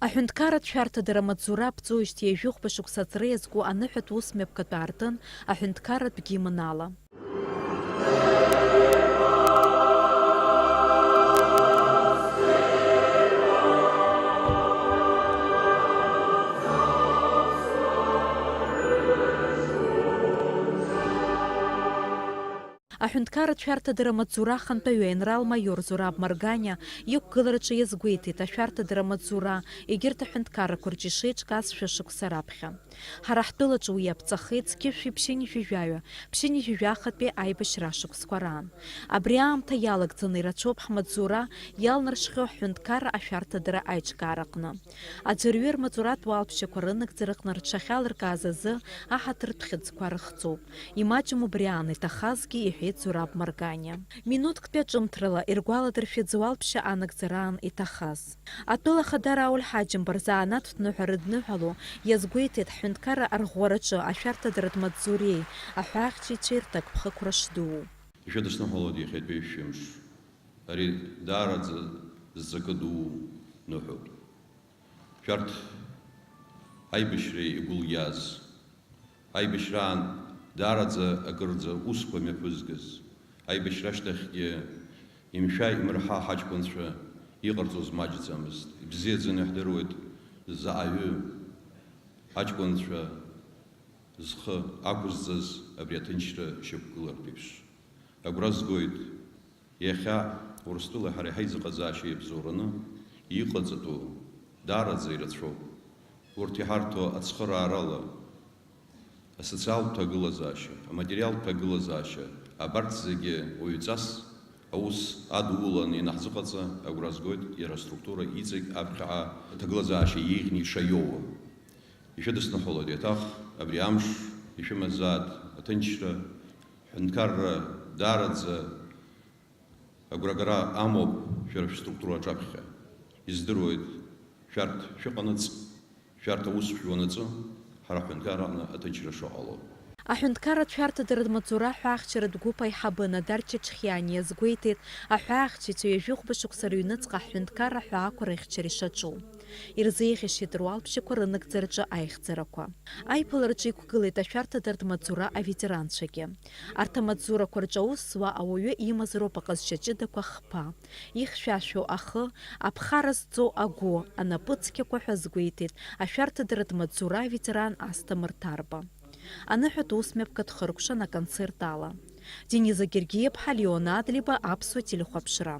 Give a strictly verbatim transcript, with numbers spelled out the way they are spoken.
Аҳәынҭқарратә шәарҭадара амаҵзура аԥҵоижьҭеи ҩажәихәба шықәса аҵра иазку аныҳәатә ус мҩаԥгатәы аартын аҳәынҭқарратә гимн ала. Аҳәынҭқарратә шәарҭадара амаҵзура ахантәаҩы аинрал-маиор Зураб Марганиа иқәгылараҿы иазгәеиҭеит, ашәарҭадара амаҵзура егьырҭ аҳәынҭқаррақәа рҿы ишеиҿкааз шәышықәса раԥхьа. Ҳара ҳтәылаҿы уи иаԥҵахеит зқьышәи ԥшьынҩажәи жәаҩа, ԥшьынҩажәи жәахатәи аибашьра ашықәсқәа раан. Абри аамҭа иалагӡаны ирацәоуп ҳмаҵзура иалнаршьхьоу ҳҳәынҭқарра ашәарҭадара аиҿкаараҟны. Аӡәырҩы рмаҵуратә уалԥшьақәа рынагӡараҟны рҽахьалыркааз азы аҳаҭыртә хьыӡқәа рыхҵоуп. Имаҷым убри аан иҭахазгьы, иҳәеит Зураб Марганиа. Минуҭктәи аҿымҭрала иргәаладыршәеит зуалԥшьа анагӡараан иҭахаз. Атәыла ахада Рауль Ҳаџьымба рзанааҭтә ныҳәа рыдныҳәало иазгәеиҭеит ҳҳәынҭқарра арӷәӷәараҿы ашәарҭадаратә маҵзуреи аҳәаахьчаҩцәеи рҭакԥхықәра шдуу. Ишәыдысныҳәалоит иахьатәи шәымш. Ари даараӡа зҵакы дуу ныҳәоуп. Шәарҭ аибашьра игәылиааз, аибашьраан даараӡа акырӡа усқәа мҩаԥызгаз, аибашьра ашьҭахьгьы имшәа-имырҳа ҳаҷкәынцәа иҟарҵоз маҷӡамызт. Ибзиаӡаны иаҳдыруеит заҟаҩы аҷкәынцәа зхы ақәызҵаз абри аҭынчра шьақәгылартә еиԥш. Агәра згоит, иахьа Урыстәылеи ҳареи ҳаизыҟазаашьа иабзоураны иҟаҵатәу даараӡа ирацәоуп. Урҭ иҳарҭо ацхыраарала, асоциалтә ҭагылазаашьа, аматериалтә ҭагылазаашьа, абарҭ зегьы уаҩҵас аус адулан ианаҳзыҟаҵа, агәра згоит иара аструктура иҵегь аԥхьаҟа аҭагылазаашьа иеиӷьны ишаиоуа. Ишәыдысныҳәалоит еиҭах абри амш, ишәымазааит аҭынчра, ҳәынҭқарра даараӡа агәрагара амоуп шәара шәструктура аҿаԥхьа. Издыруеит, шәарҭ шәыҟанаҵ, шәарҭ аус шәуанаҵы, ҳара ҳҳәынҭқарраҟны аҭынчра шыҟало. Аҳәынҭқарратә шәарҭадаратә маҵзура аҳәаахьчаратә гәыԥ аиҳабы Надар Чачхиани иазгәеиҭеит, аҳәаахьчаҩцәа ҩажәихәба шықәса рыҩныҵҟа аҳәынҭқарра аҳәаақәа рыхьчара ишаҿу. Ирзеиӷьасшьеит руалԥшьақәа рынагӡараҿы аихьӡарақәа. Аиԥылараҿы иқәгылеит ашәарҭадаратә маҵзура аветеранцәагьы. Арҭ амаҵзурақәа рҿы аус зуа ауаҩы имазароуп аҟазшьа ҷыдақәа хԥа, ихьшәашәоу ахы, аԥхара зҵоу агәы, анапы цқьақәа ҳәа азгәеиҭеит ашәарҭадаратә маҵзура аветеран Асҭамыр Ҭарба. Аныҳәатә ус мҩаԥгатә хыркәшан аконцерт ала. Дениза Гергиаԥҳа, Леон Адлеиба, Аԥсуа телехәаԥшра.